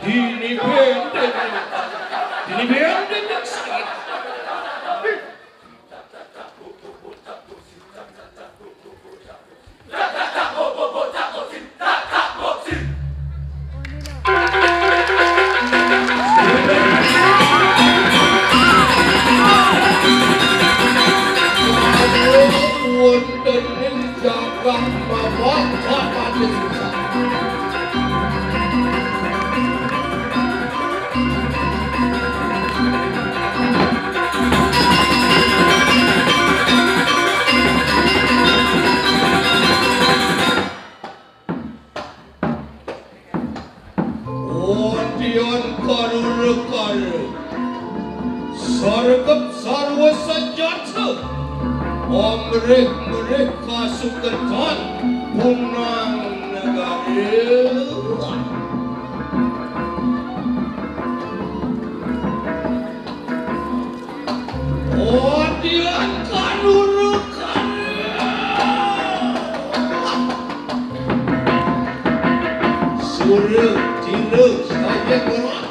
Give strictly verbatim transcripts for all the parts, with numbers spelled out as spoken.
Dini benten. Dini benten yang sakit. Wonten ing jagat Bapak Bapak Desa. Wadian karura-kara, sargep sarwa sanjata, amrih-mrih kasukertan punang negara. Wadian karura-kara. Sura, tira, jaya, gerak.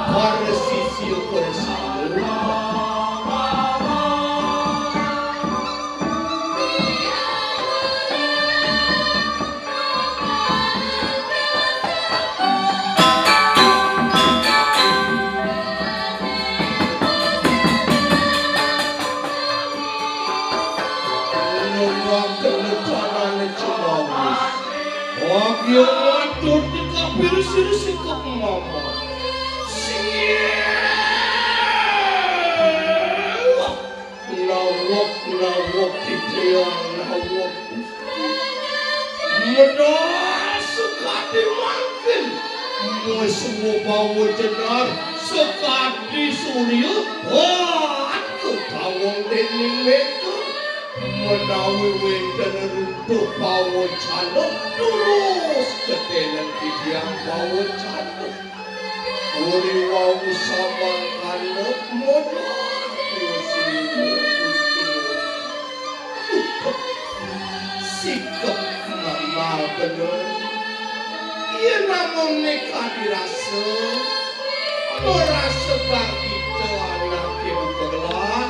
Para sisia para sala. Nungaken carane cemawis. Wagya ngatur teka pirsir sikep mama. Siap. Nawak, nawak, titiang nawak. Menawi sakadi mangkin, musuh bawa jenar sakadi surya, wah, ketawa dening mega. Menawi wenten runtuh bawa cana, terus ketenen titiang bawa cana. Uli wau samangkana modal Gusti. Sikep mama bener. Yen namung nekadi rasa, ora sebar kita anake buka gelah.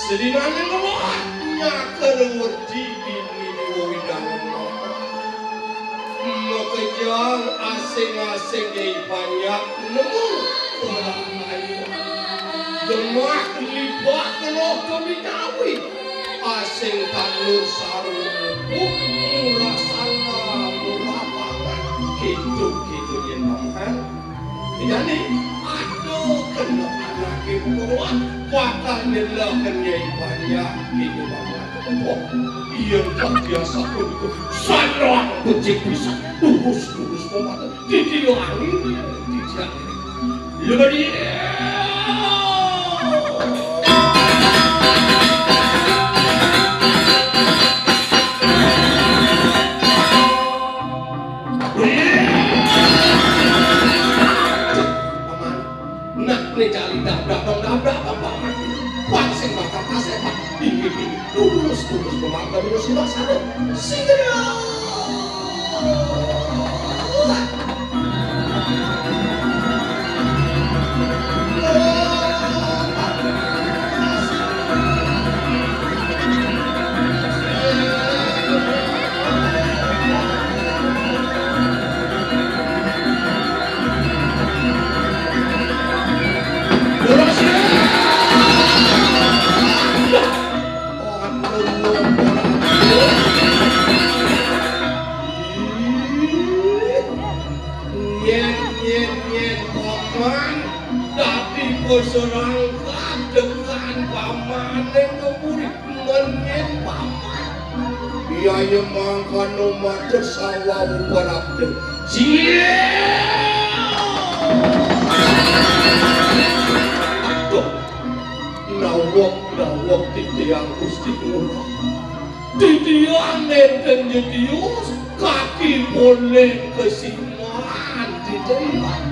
Sedinane ngelah nyakar werdi dini wewidangan mama. Makejang asing-asing Yai Panjak nemu orang kaya. Demah libak kena kami nyawi. Asing tanur sarung mupuh murah sana murah pangan. Gitu-gitu yen paman. Jane, aduh, kena anake kula bakal nyelehken Yai Panjak gitu paman. Oh, iya, tak biasa pun itu. Sangat becik pisan. Lurus-lurus paman. Titiang, titiang. Lebih. Paman, nak ne jali dabrak, bang dabrak, bang paman. Pan sing bakal kasih, Pak. Inggih, inggih. Lurus, lurus, paman, lurus, lurus, sana. Sing. Yen, yen, yen, paman, dadi peserang kadekan pamaning kepuri, men yen paman. Iya, iya, mangkana matur sawau prapta. Siap! Aduh, nawak, nawak titiang Gusti Ngurah. Titiang nenten jedius, kaki poleng kesiman titiang.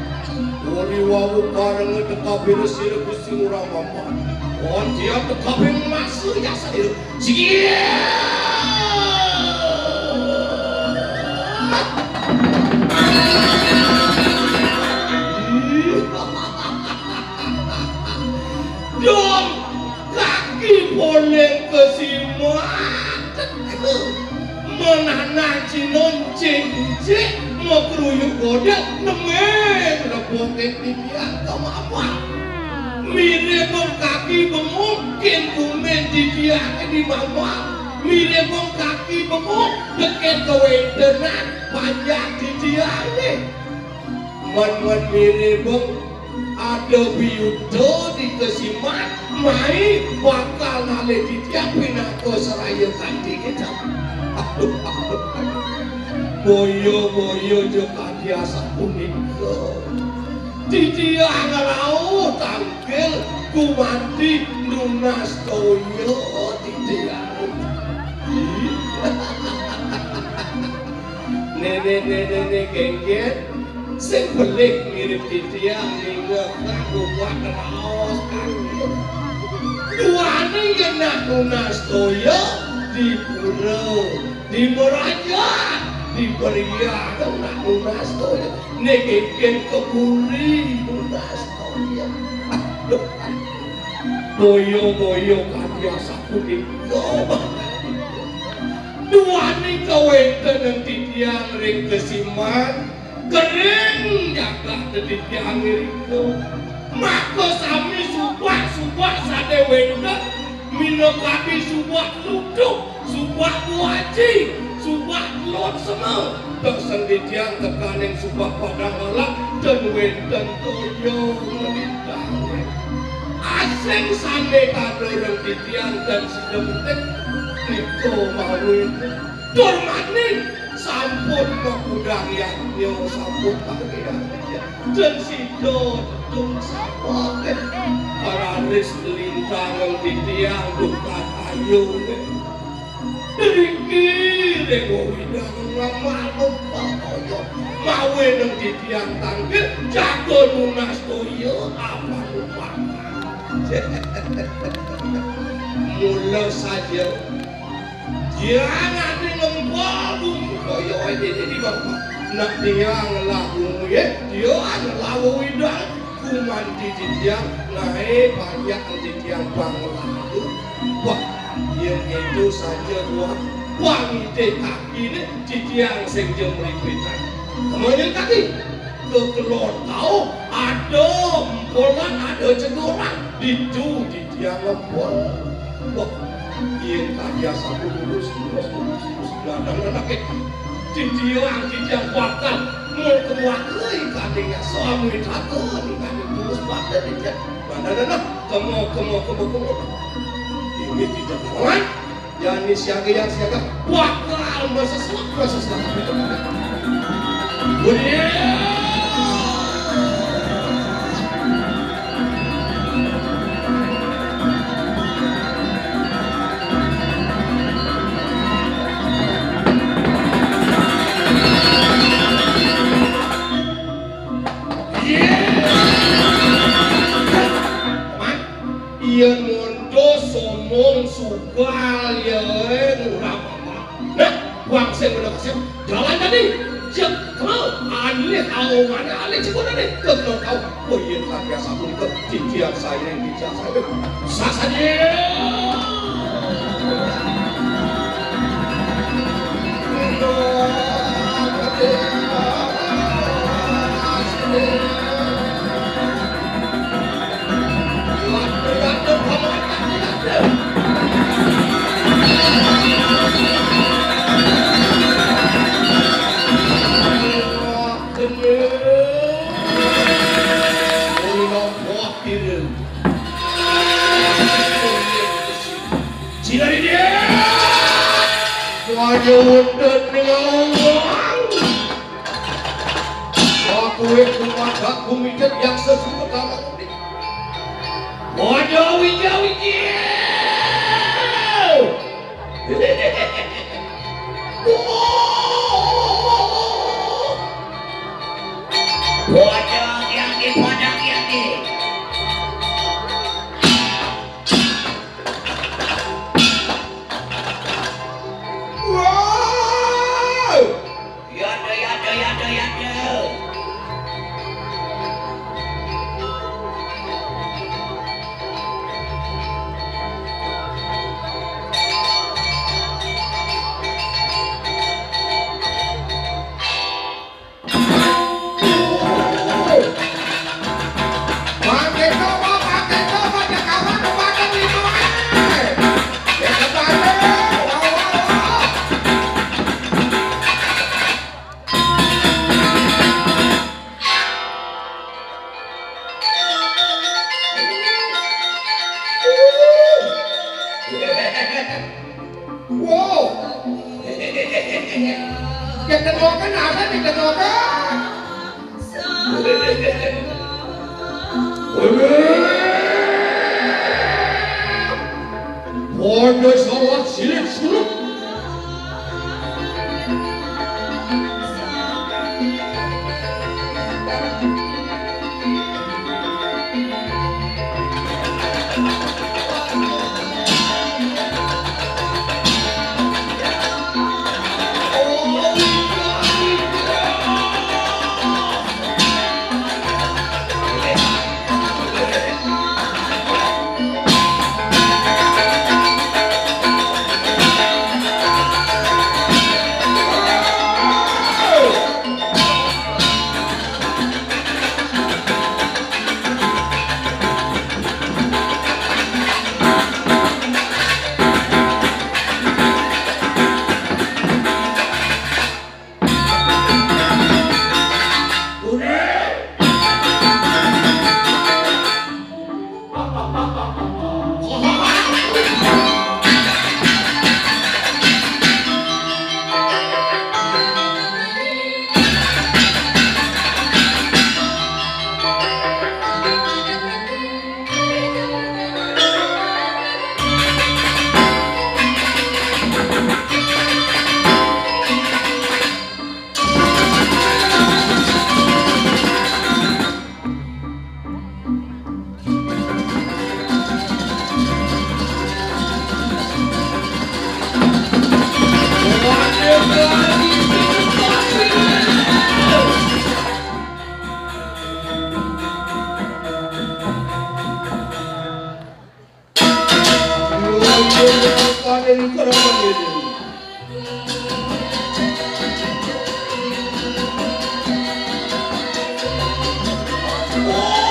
Uli wau kareng teka bina sira Gusti Ngurah Maman. Pon dia teka bina masu ya saya. Siap! Dong, kaki poleng kesimat. Menanang cinon cincik, mau keruyuk godek, nemeng rebongke titiang ke mama. Mirip kaki bengong, ken kumen titiang di mama. Mirip kaki bengong, deket kewentenan, panjang titiang nih. Men-men mirip ada biuta di kesimat, mai bakal ngalih titiang pinaka seraya kanti kita. Aduh, aduh, aduh. Boyo-boyo jo kadi asapunika. Titiang rauh tangkil gumanti nunas toya titiang. Nenek-nenek kengken. Sing belik mirip titiang ninggal kang umat raos kaki. Duane genah nunas toya di pura, di Merajat, Diberiaken nak nunas toya. Nek keken keburi nunas toya. Aduh. Boyo-boyo kadi asapunika. Duaning kawéntenan titiang ring kesiman, kering jagat titiang irika. Maka sami subak-subak sané wénten, minakadi subak luduk, subak buaji, subak telon sema. Tek senditian tekaning subak padang alam, ten wénten toya nglintang. Asing sané kadurung titiang ten sida betik, nika mawin. Tur maning sampun makudang yadnya, sampun makudang yadnya. Ten sida tung sapa. Raris lintang titiang dukan ayu. Niki ring wewidangan ngamal umpamaya. Mawinan titiang tangkil jaga nunas toya apa umpama. Mula saja. Tiang ati ngempal bumi kaya ini di bawah. Nak tiang lagu ya, tiang lagu widang. Kuman titiang naé banyak titiang panglagu. Wah, yén itu saja, Tuan. Wah, ngidih kakiné titiang sing jemripitan. Kemudian kaki, kekelon tau, ada empolan, ada cegoran. Ditu titiang ngempol. Wah, yén kaya sapu lurus, lurus, lurus, lurus, belakang anake. Titiang, titiang bakal mau keluarga ikan dia suami takon ikan tulus bakal titiang. Nah, nah, nah, nah. Kemo, kemo, kemo, kemo. Ini tidak kawan. Yang ini siaga, yang siaga. Bakal masa selak, masa selak. Udah. Yen monto somong sugal ya, eh, ngurap apa? Nah, wang sing bener sing jalan tadi. Siap, kemau. Alih aongane, alih cekunane. Kekno kau. Oh iya, tak biasa pun ke titian saya, titian saya. Sasadi. Sinaridi! Wajah wonten ning awang. Aku wis kumadak gumijet yang sesuka kamu. Waduh, wija, wiji. Waduh, yaki, waduh, yaki. Wow. Yada, yada, yada, yada. Wow. Ditengokin, ada ditengokin. Padha salah silik sulut. Wah!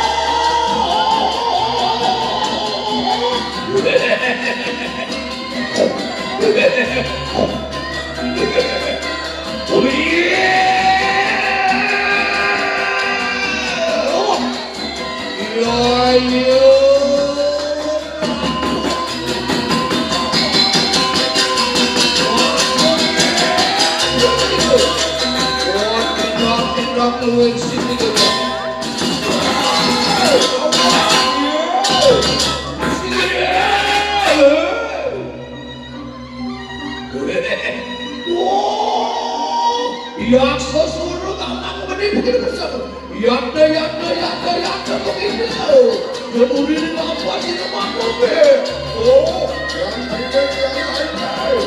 Yaksa suruh tak mampu menipu kita bersama. Yanda, yanda, yanda, yanda, begitu. Kemudian apa sih mampu? Oh, yang lain, yang lain.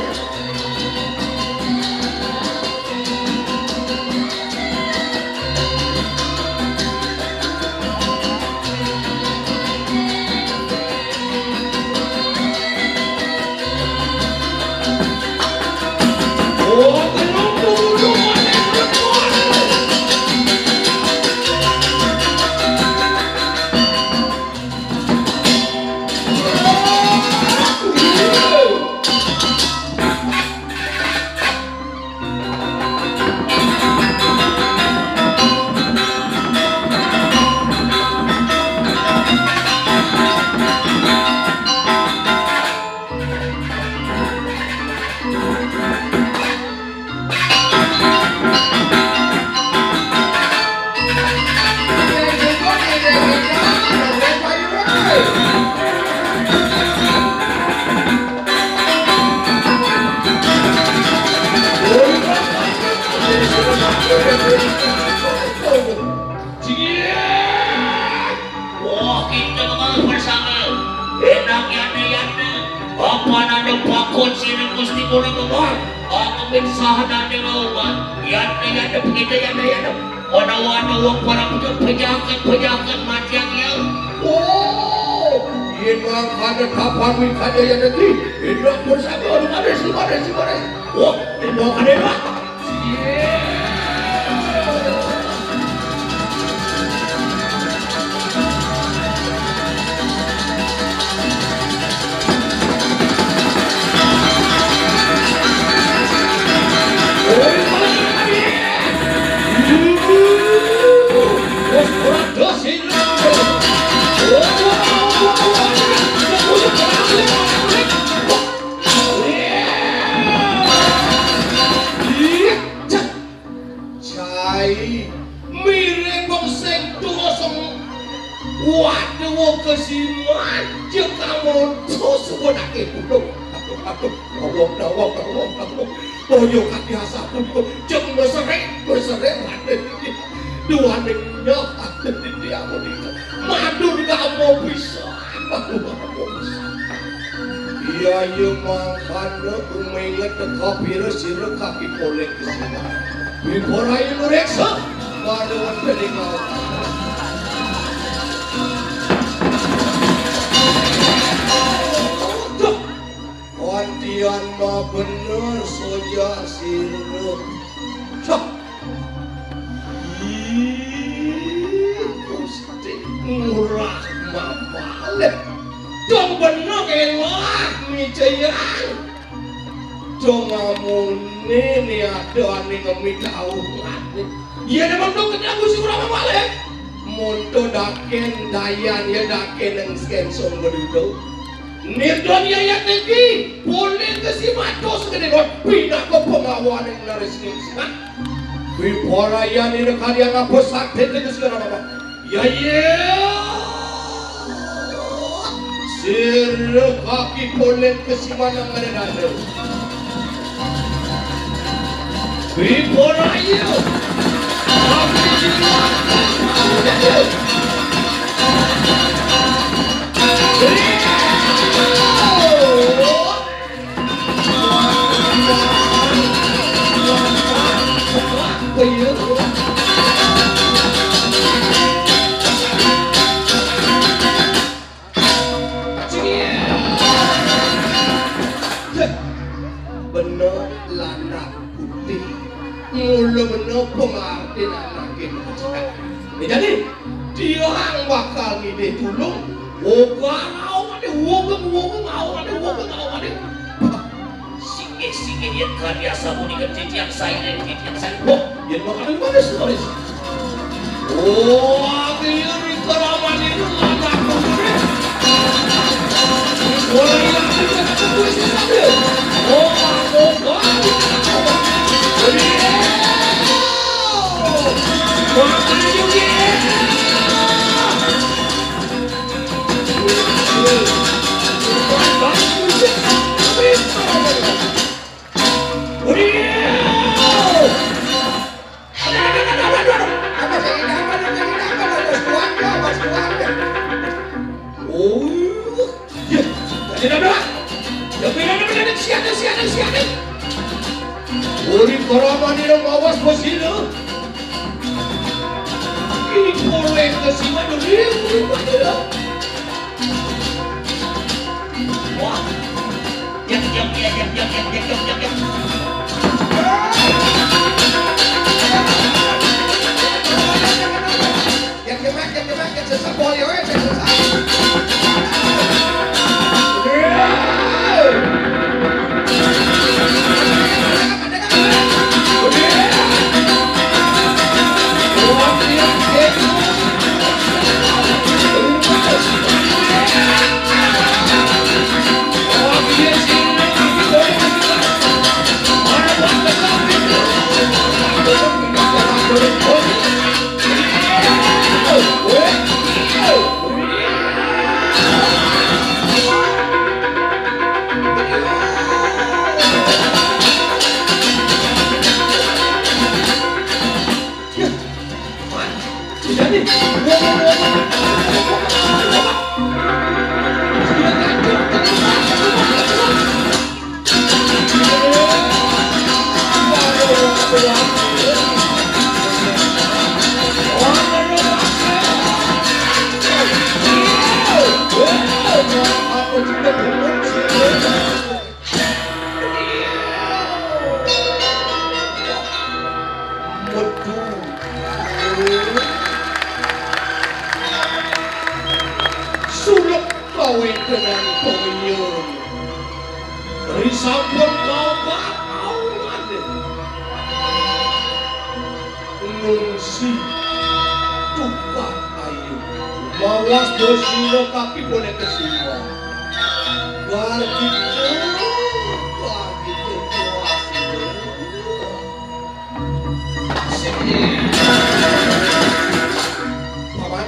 Wah, kita bakal bersama. Enak ya, ya. Apa nanda pakon sini Gusti Kura Kembar? Aku bin sahadat dengan umat. Ya, ya, kita ya, ya. Wana-wana wong para pejabat-pejabat mati yang ya. Oh, yen mangkane kapan wikaya ya nanti. Enak bersama, aduh, ada sih, ada sih, ada. Wah, ini mau ada, Pak. Cai, mirip wong sing tuwa sing waduh, wong kesiman, ya kamonto suwenake kudu. Aduh, aduh, tolong, tolong, tolong, tolong. Boyo kaki asapun kok jeng mesrek, mesrek, Raden. Duane nyoh, Raden, iki aku iki. Matur kamu bisa. Matur kamu bisa. Iya, iya, mangkana kumenget teka pira sira kaki polek kesini. Wibara ayu nureksa. Waduh, wonten ing Waduh. Kantian ma bener soya sira. Cah. Ih, Gusti, murah mamalih. Dong bener elah mijayang. Dong ngamune ni ada ane ngemi tau ngene. Iya, memang dong kenyang Gusti murah mamalih. Monto daken dayan ya daken neng sken song bedudo. Nirdon yayat niki, polih kesimato segede got pinaka pengawaning naris ningsinan. Wiparayan ira kaliyan apa sakti niki segala apa. Ya, ya. Sira kaki polih kesimanan ngadadada. Wiparayan. Lung, woga, awane, woga, woga, awane, woga, awane. Singgih, singgih, yen karya sapunika titiang saire, titiang saire. Wah, yen makanan manis, manis. Wah, iya, Rika Ramani itu anak murid. Wah, iya, iya, iya, iya, iya. Wah, wah, wah. Iya. Wah, iya, iya. Uri korama nira mawas basina. Ing poleng kesima duri, uri panira. Wah. Yak, yak, yak, yak. Yak, yak, yak, yak, yak, sesek boyo, eh, sesek. Metu. Sulek kawetenan pawiyun. Risampun kaobat aungan. Ngungsi tukang ayu. Mawas dosira kaki boleh kesimpulan. Gargi gargi. Paman,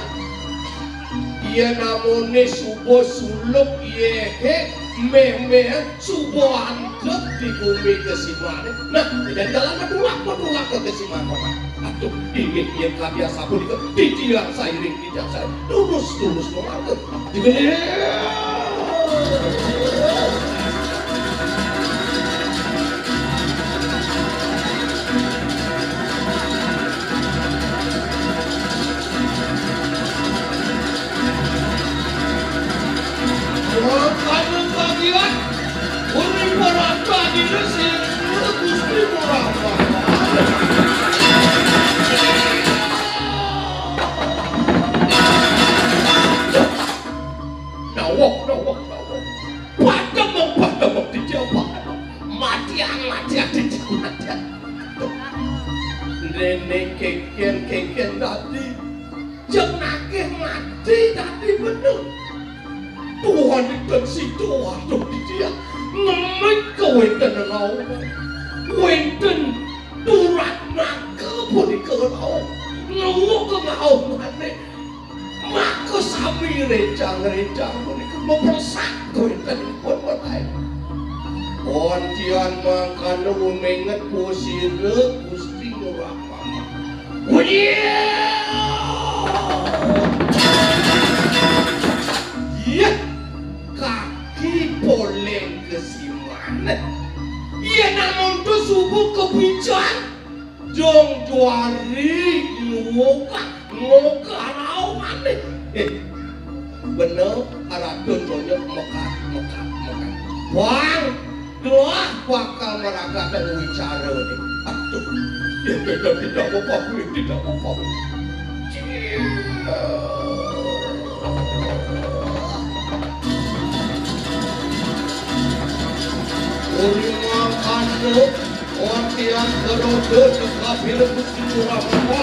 iya namune suba suluk, yehe, meh-meh, suba antep di gumi kesimane. Nah, yen dalan metulak, metulak ka kesimane, Paman. Aduh, inggih yen kadya sapunika, titiang sairing titiang sairing. Lurus, lurus, Paman. Digene. Wah, kangen bagian. Uri Purwata dina sing Gusti Purwata. Dawuh, dawuh, dawuh. Padamang, padamang, titiang padamang. Matiang, matiang, titiang matiang. Rene keker, keker dadi. Jeng nagih mati dadi bener. Tuhan enten sida, waduh, titiang. Ngemit kewenten rauh. Wenten turat naga punika rauh. Ngeluh kengauh maneh. Maka sami rejang-rejang punika mepesak kewenten pun menawi. Pon tian mangkana rumenget pusira Gusti Ngurah Paman. Wih! Iya, kaki poleng kesiman. Iya, namun tu subuh kepican. Jong juari ngokak, ngokak rawane. Eh, bener, aradun donya mekat, mekat, mekat. Bang, telah bakal meragakan wicara ni. Aduh, ya tidak, tidak apa-apa, tidak apa-apa. Cia. Wonten roda kabéh Gusti Kurawa.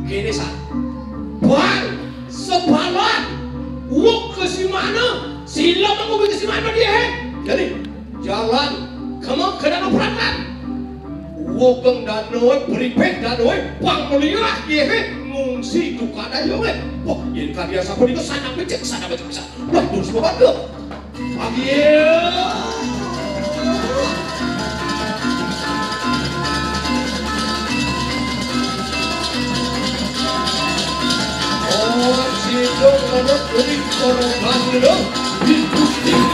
Kéné sa. Bang, sebalan. Wuk kesimana? Sila mengko kesimana dia, hé? Jadi, jalan. Kamu kena berangkat. Wukeng danoé, beripik danoé, pang meliwah, yé, hé. Ngungsi duka dayungé. Wah, yén karya sapunika sanak becik, sanak becik pisan. Wah, terus kepada. Pagi. Oh, sidung manut ring korban, di Gusti